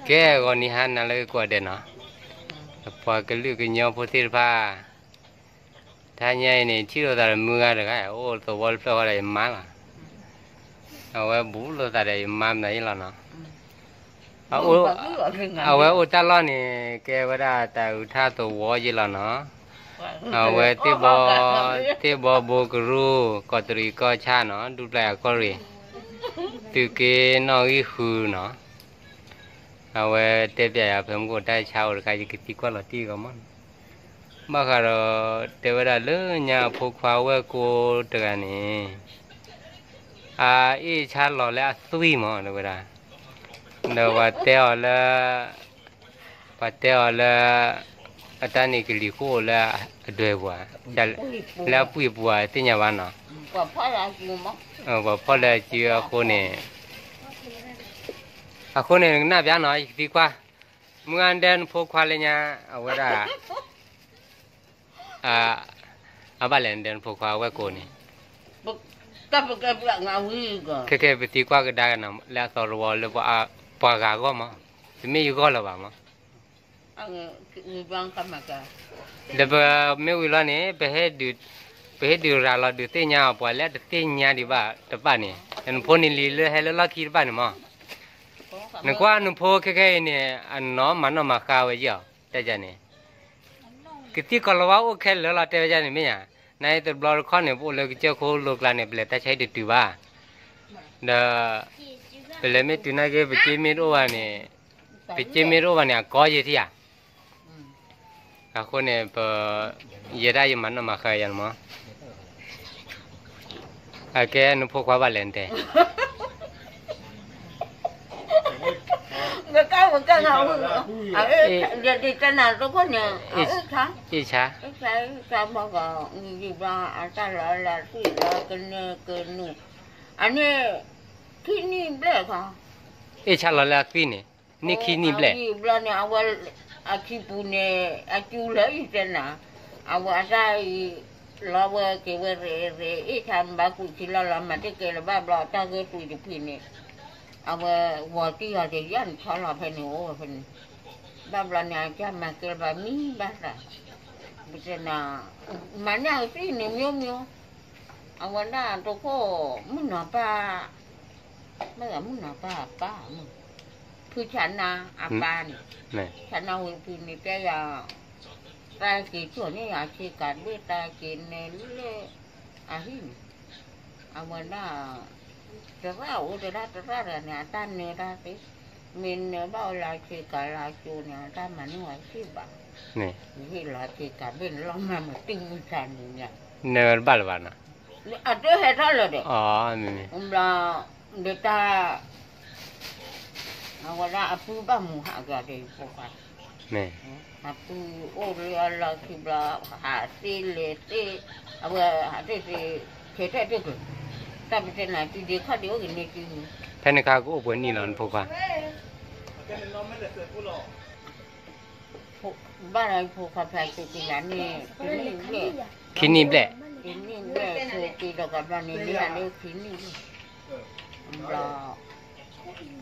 ကဲ ဂီၤနံၤဟါနၤလၢကိးဂၤဒဲးနီၤ, ပှၤကလုာ်ကညီဖိသ့ၣ်တဖၣ်, တဟါညါအံၤန့ၣ် ထံၣ်လိာ်သးဒီးမုၢ်ဂၤတဂၤ အိၣ်သဝီတဖျၢၣ်ဃီဒီးယမါလီၤ. အဝဲဘူးလိာ်သးဒီးယမါမနုၤယလီၤနီၤ. အဝဲအိၣ်တၢ်လီၢ်န့ၣ် ကဲဝဲဒၣ်တၢ်အုးထၣ်သဝီယလီၤနီၤ. အဝဲသ့ၣ်ဘီ, သ့ၣ်ဘီဘိကရူၢ် ကီးတရံးကီၢ်ဆၣ်နီၤ ဒူပျၢ်အကီၢ်ရ့ၣ်, သုးက့နီၣ်ဂံၢ်ဃုနီၤ. အဝဲတဲပျးယၤဖဲမုၢ်ကအိၣ်တၢ်ဆါအိၣ်တခါ ယကသံကွၢ်လီၤတံၢ်အီၤမးနီၤ. ဘၣ်ဃးဒီး တဲဝဲဒၣ်လၢညါအဖိခွါဝဲၢ်ကိတဂၤန့ၣ် အအ့ၣ်ဆါလီၤလၢအသွံၣ်မး တဲဝဲဒၣ်, ဒီးပှၤတဲအီၤလၢ ပှၤတဲအီၤလၢ အတၢ်န့ၣ်ကလံၤဃိၣ်လၢအဒွဲၣ်ပူၤဧါ, လၢအပှံၢ်ပူၤဧါ သ့ၣ်ညါဘၣ်နီၤ. ပှၤဖီၣ်လၢအစုအဃိန့ၣ်, အဃိန့ၣ် နကနၣ်ပျးနီၤ ယကသံကွၢ်, မုၢ်ဂၤဒဲနဖိခွါလၢညါ အဝဲဒၣ် အဘၣ်လဲၣ်နဒဲနဖိခွါဝဲၢ်ကိန့ၣ်, ခဲကဲပသံကွၢ်ကဒါက့ၤနီၤ လၢအသီတဝီလၢပှၤဂၤအဂီၢ်မး, တမ့ၢ်ယဂီၢ်လၢၤဘၣ်မး. ဒီးပမ့ၢ်ဝံၤလီၤန့ၣ် ပဟ့ၣ်ဒုးရၤလီၤဒုးသ့ၣ်ညါအီၤ ပှၤလၢအတသ့ၣ်ညါဒံးဘၣ်တဖၣ်န့ၣ်, နဖိန့ၣ်လံၤလၢဟဲလၢလီၢ်ခံတဖၣ်န့ၣ်မး, နကွၢ်နဖိခဲကဲအံၤန့ၣ် အနီၢ်မၤနီၣ်မၤဃါဝဲယီၤ တဲဒ်န့ၣ်, ကသံၣ်ကီၤလၤဝါအိၣ်ခဲလၢာ်လီၤ တဲဝဲဒ်န့ၣ်မ့ၢ်ဧါ, နတဘျီတခီၣ်န့ၣ် ပအိၣ်လၢကစၢၢ်ခိၣ်လိၤကျါန့ၣ် ပလဲၤတၢ်ဆါဟံၣ်တတုၤဘၣ်, ဒီး ပလဲၤမ့ၢ်တုၤနာ်က့ ပစ့မ့ၢ်တအိၣ်ဘၣ်န့ၣ်, ပစ့မ့ၢ်တအိၣ်ဘၣ်န့ၣ် အကီယဲၢ်ထံၣ်ဧါ. အဃိန့ၣ် ပ ယဲဒၣ်ယမၤနီၣ်မၤဃါယၤန့ၣ်မး, အကဲနဖိခွါဘၣ်လဲၣ်နတဲ ကကဝကနၤ, ဒ်တနၤတခိၣ်န့ၣ် အအ့ၣ်ဆါ, အ့ၣ်ဆါ, အ့ၣ်ဆါဘၣ်ကီး ယံာ်ဘျီအတၢ်လီၤလၢအသွံၣ်လီၤကနၢကနူၣ်, အန့ၣ် ခံနံၣ်ဘျဲၣ်ခီ, အ့ၣ်ဆါလီၤလၢအသွံၣ်န့ၣ် န့ၢ်ခံနံၣ်ဘျဲၣ်, အဝံၤဘျီန့ၣ် အဝဲ အခံပူၤန့ၣ် အစူၤလၢယတဲနၤ, အဝဲအတၢ်အံၤ လီၤဝဲက့ၤဝဲရ့ရ့ အ့ၣ်ဆါမၤဘၣ်ကူၣ်ဆံလီၤလီၤ မၤတ့ၢ်ကဲလၢၤဘၣ်ဘျီ တၢ်ဂ့ၢ်ပူၤတဖုန့ၣ်, အဝဲဝီၤတံၢ်အီၤတယၢ်န့ၣ် ဆီလီၤဖဲန့ၣ် အိၣ်ဝဲဖဲန့ၣ်, ဘၣ်ဘျီန့ၣ် အကမၤကဲလၢၤဘၣ်မံဘၣ်သး, ပတဲနၤ, မၤန့ၢ်အကသံၣ်န့ၣ် မျိုးမျိုး, အဝဲဒၣ်တခိၣ် မုၢ်နီၤပၢ် မ့ၢ်ဂ့ၤ မုၢ်နီၤပၢ်အပၢ်မုၢ်, ဖုဆါနါအပၢ်န့ၣ်, ဆါနါဝံၤဖုန့ၣ်တဲယၤ, တၢ်က့ၤကၠိၣ်န့ၢ်ယၤဆ့ကၤဘ့ၣ် တၢ်က့ၤနၢလၢအဟံၣ်န့ၣ်, အဝဲဒၣ် သရၣ်အိၣ်တရၣ်တရၣ်တဂၤန့ၣ် အတၢ်နၢတၢ်သ့, မ့ၢ်နၢဘၣ်ဝဲလၢဆ့ကၤလၢအကၠိန့ၣ် အတၢ်မၤန့ၢ်ဝဲတသ့ဘၣ်, ယဟ့ၣ်လီၤဆ့ကၤဘ့ၣ်န့ၣ်လီၤမၢ်မတံၢ်မုၢ်ဆါန့ၣ်ညါ, နၢတဘၣ်လၢၤဘၣ်နီၤ, အတဟဲထီၣ်လၢၤဒီး, ဘျီ ဒီးတၢ် အဝဲဒၣ်အပုၢ်ဘၣ်မူဟးကဒီးဖိခွါ, အပုၢ်အိၣ်လၢအလီၢ်ခံဘျီ ဟးသ့လဲၤသ့, အဝဲဟးသ့သ့, ဆဲးထဲးတ့ၢ်ကျၢၤ, တၢ်ပတဲနၤ စုဒ့ခီၣ်ဒ့အိၣ်က့ၤန့ၢ်စု, ဖဲန့ၣ်ခါကအိၣ်ပှဲၤနံၣ်လီၤနဖိခွါ ဘၣ်လၢဖိခွါဖျါက့ၤက့ၤယၤန့ၣ် တနံၣ်ဘျဲၣ်, ခံနံၣ်ဘျဲၣ်, တနံၣ်ဘျဲၣ် ဆိးက့ၤဒီးကဘျီန့ၣ် မ့ၢ်လၢခံနံၣ်ဘျဲၣ်, ဘျီ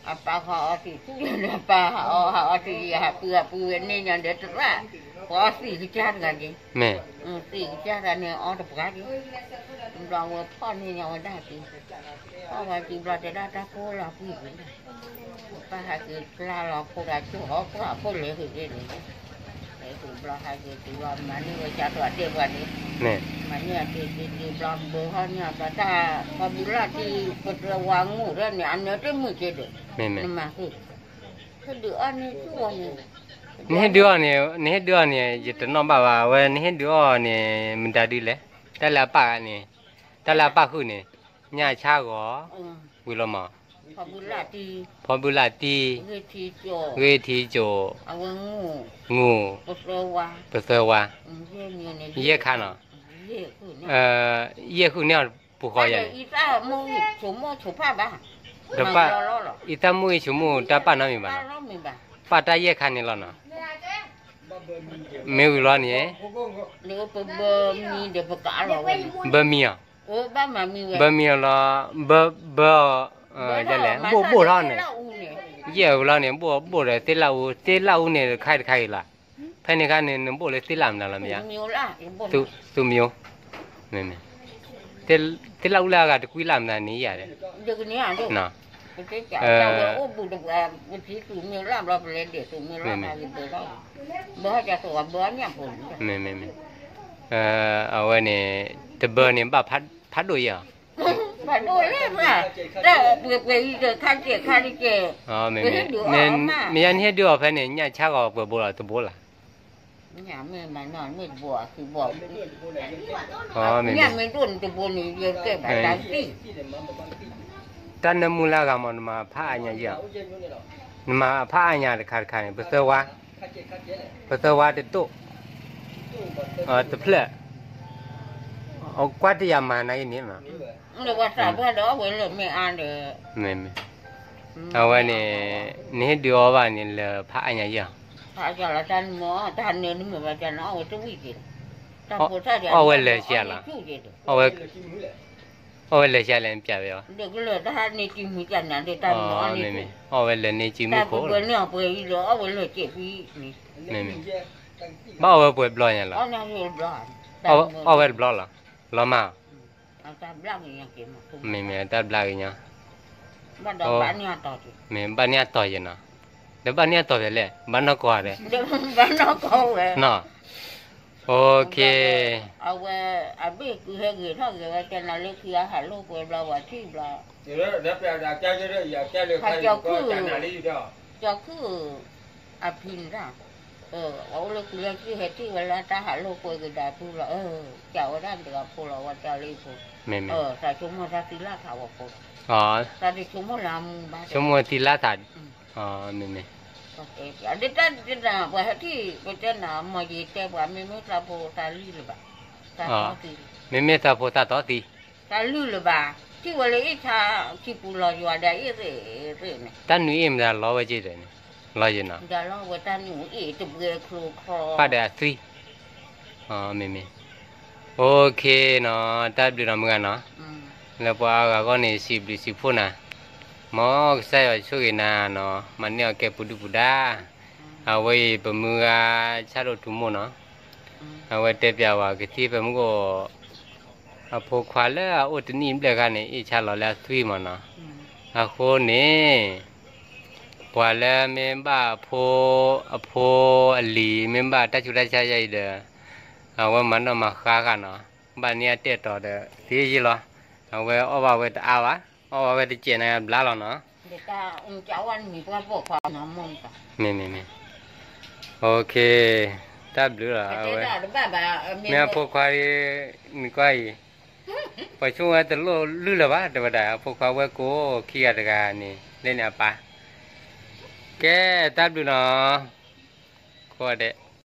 အပၢ်ဟးအီသံးဆူၣ်လၢအပၢ်ဟးအီဟးအီသံး ယဟးပုၢ်ဟးပုၢ်ဝဲန့ၣ်ညါဒီးတရၣ်, ပှၤအီသံးကစၢ်တဂၤက့ၤ, သံးကစၢ်တဂၤန့ၣ် အီတပှၢ်က့ၤ, ဘျီဝဲဖီၣ်န့ၢ်ညါဝဲဒၣ်က့ၤ, ဖီၣ်ဝဲက့ၤဘျီတဲဒၣ်တၢ်ဖိလီၤပုၢ်ဝဲဒၣ်, ပၢ်ဟးက့ၤကျါလီၤဖိဒၣ်ကၠိၣ်ဟီၣ်ဖိၣ်ဖိလဲၤဟ့ၣ်က့ၤန့ၣ် ဟဲက့ၤဘျီဟးက့ၤတုၤလီၤ မၤန့ၢ်ဝဲကၢ်ထီၣ်အဒဲၣ်ပှၤန့ၣ်, မၤန့ၢ်အဒဲၣ်က့ၤက့ၤဘျီ ဘၢဟီၣ်န့ၢ်အဘျီတၢ် ပှၤဘုလၢ်ထံ ပတဝါငူၣ်ဒၣ်န့ၣ် အနၢတမုာ်က့ၤဒီး, နမၤဃုာ်, ဟဲဒုးအီၣ်န့ၢ်ဆူၣ်ဝဲန့ၣ်, နဟ့ၣ်ဒုးအီၣ်န့ၣ် နဟ့ၣ်ဒုးအီၣ်န့ၣ် ယတနီၣ်ဘၣ်ဘၣ် အဝဲနဟ့ၣ်ဒုးအီၣ်န့ၣ် မတၤဒုလဲၣ်, တၢ်လၢအပၢ်န့ၣ်, တၢ်လၢအပၢ်ဃုာ်န့ၣ်, ညၣ်ဆၣ်ဂီၤ, ဝံၤလီၤမး ဖီဘုလၢ်တံၢ်, ဖီဘုလၢ်တံၢ်, ဂ့ၢ်ထံကၠိၣ်, ဂ့ၢ်ထံကၠိၣ်, အဝဲငူၣ်, ငူၣ်, ပသၢဝါ, ပသၢဝါ, ယဲၢ်ခါနီၤ, ယဲၢ်ဃုာ်န့ၢ်အီၤပူၤဃီယၤန့ၣ်, တပၣ်, အံသၣ်မူအံၤဆိမိၣ်တၢ်ပၣ်နီတမံၤဘၣ်နီၤ, ပၣ်တၢ်ယဲၢ်ခါန့ၣ်လီၤနီၤ, မ့ၢ်ဝံၤလီၤန့ၣ်, ဘၢမံၤအီၤ, ဘၢမံၤအီၤလီၤ, ဘၢ, ဘၢလဲၣ်, ဘိၣ်ဘိၣ်ထီၣ်န့ၣ်, ယဲၢ်ဝံၤလီၤန့ၣ် ဘိၣ်ဘိၣ်ဒီးသ့ၣ်လၣ်အူ, သ့ၣ်လၣ်အူန့ၣ်တခါတခါအံၤလီၤ, ဖဲန့ၣ်ခါန့ၣ် နဘိၣ်လၢသ့ၣ်လၣ်မနုၤလီၤမ့ၢ်ဧါ, သူမံၤ, မ့မ့ၢ်, သ့ၣ်လၣ်အူလၢအဂၤတကွံလၢ်မနုၤန့ၣ်ယၤဒီး, မ့မ့ၢ်, အဝဲန့ၣ်, တဘၢန့ၣ်ဘၣ်ဖးဒိၣ်ယဲၢ်, မ့မ့ၢ်, မ့ၢ်ယါနဟ့ၣ်ဒုးအီၤဖဲန့ၣ် ညၣ်ဆါဂီၤပှဲၤဘိလီၤတဘိလၢ်, မ့မ့ၢ်, တၢ်နၢမူလၢအဂၤမး နမၤဖးအါညါယဲၢ်, နမၤဖးအါညါတခါတခါန့ၣ် ပသၢဝါ, ပသၢဝါတတိၢ်, တဖျၢၣ်, ကွၢ်တယၤမၤနၤအံၤန့ၣ်, အဝဲန့ၣ်, နဟ့ၣ်ဒုးအီၤဘၣ်န့ၣ်လၢဖးအါညါယဲၢ်, အီၣ်ဝဲလဲၤဆံးလဲၣ်, အီၣ်ဝဲလဲၤဆံးလဲၣ် နပျးဝဲအီၤ, မ့မ့ၢ်, အီၣ်ဝဲလၢန့ၢ်စုမူခိၣ်, မ့မ့ၢ်, ဘၣ်အီၣ်ဝဲပှဲၤဘျီညါလီၤ, အီၣ်ဝဲတဘျီလီၤ, လီၤမး, မ့မ့ၢ်တၢ်ဘျါကညီ, မ့ၢ်ဘၣ်န့ၢ်အတီၤယဲၢ်နီၤ, ဒီးဘၣ်န့ၢ်အတီၤယဲၢ်လဲၣ်, ဘၣ်နီၢ်ကီၢ်ဒီး, အဝဲ, အဘ့ၣ်ကုဟဲဂ့ၤထီၣ်ဂ့ၤဝဲကနၤလၢခံအဟးလိာ်ကွဲဘျီဝဲထံၣ်ဘျီ, ကၠီခုၣ်, ကၠီခုၣ်, အဖံန့ၣ်, အအိၣ်လၢကုလၢသံၣ်ဟဲထံၣ်ဝဲလၢတၢ်ဟးလိာ်ကွဲကဒါဖုလီၤ, ကးဝဲဒၣ်တဂၤဖိလီၤဝဲတၢ်လၢဖိ, တၢ်ဆိကမိၣ်တၢ်သံလၢ်ထးဝဲဖိ, တၢ်တဆိကမိၣ်လၢအမူဘၣ်, ဆိကမိၣ်သံလၢ်ထး, မ့မ့ၢ် ဒ်တၢ်ဒ်နၤ ပှၤဟဲထံၣ် ပတဲနၤ မ့ၢ်ယတဲပှၤ မ့မ့ၢ်သးဖိသးလံၢ်လၢၤဘၣ်, သးသီသံ, မ့မ့ၢ်သးဖိသးသီသံ, သးလံၢ်လၢၤဘၣ်, ထံၣ်ဝဲလၢအ့ၣ်ဆါ ထံပူၤလီၤယွၤဒီးအ့ၣ်ရ့ၣ်ရ့ၣ်န့ၣ်, တၢ်နုၤအ့ၣ်မတၤလီၤဝဲက့ၤဒီးန့ၣ်, လီၤယနီၤ, ဒီးလီၤဝဲတၢ်နုၤအ့ၣ်တဘှဲကျိချီ, ပၢ်ဒီးအသွံၣ်, မ့မ့ၢ်, အိၣ်ခ့နီၤ, တၢ်ဘျုးနီၤမုၢ်ဂၤနီၤ, လၢပှၤအါဂၤအဂီၢ်န့ၣ် စံးဘျုးစံးဖှိၣ်နၤ, မ်ကစၢ်ယွၤဆိၣ်ဂ့ၤနၤနီၤ, မၤန့ၢ်အီၤကဲပူၤဒုၣ်ပူၤဒါ, အဝဲအံၤပမုၢ်ဂၤ ဆၣ်ဒိၣ်ထူမိၢ်နီၤ, အဝဲတဲပျးဝဲကသံၣ်ဖဲမုၢ်ကိၣ်, အဖိခွါလၢအအိၣ်တနံၣ်ဘျဲၣ်ခါန့ၣ် အ့ၣ်ဆါလီၤလၢအသွံၣ်မးနီၤ, အဃိန့ၣ် ပှၤလၢမ့ၢ်ဘၣ်အဖိ, အဖိအလံၤ မ့ၢ်ဘၣ်တၢ်ဆူးတၢ်ဆါယါအံၤဒီး, အဝဲမၤနီၣ်မၤဃါဃာ်နီၤ, ဘၣ်န့ၢ်အတဲာ်တီၤဒီးသ့ယ့ၢ်လီၤ, အဝဲအီၣ်ဘၣ်ဝဲတအါဘၣ်, အီၣ်ဘၣ်ဝဲတစဲးန့ၣ်အဘျါလီၤနီၤ, မ့မ့ၢ်မ့ၢ်, တၢ်ဘျုးလီၤ, အဝဲ, မ့ၢ်အဖိခွါ, နကွၢ်အံၤ ပှၤဆိကမိၣ်ဝဲတလိၣ်လုၢ်လၢၤဘၣ် တဲဝဲဒၣ် အဖိခွါဝဲၢ်ကိးခံဂၤတဂၤန့ၣ် လၢန့ၣ်အပၢ်, ကဲ, တၢ်ဘျုးနီၤ, ကိးဂၤဒဲး.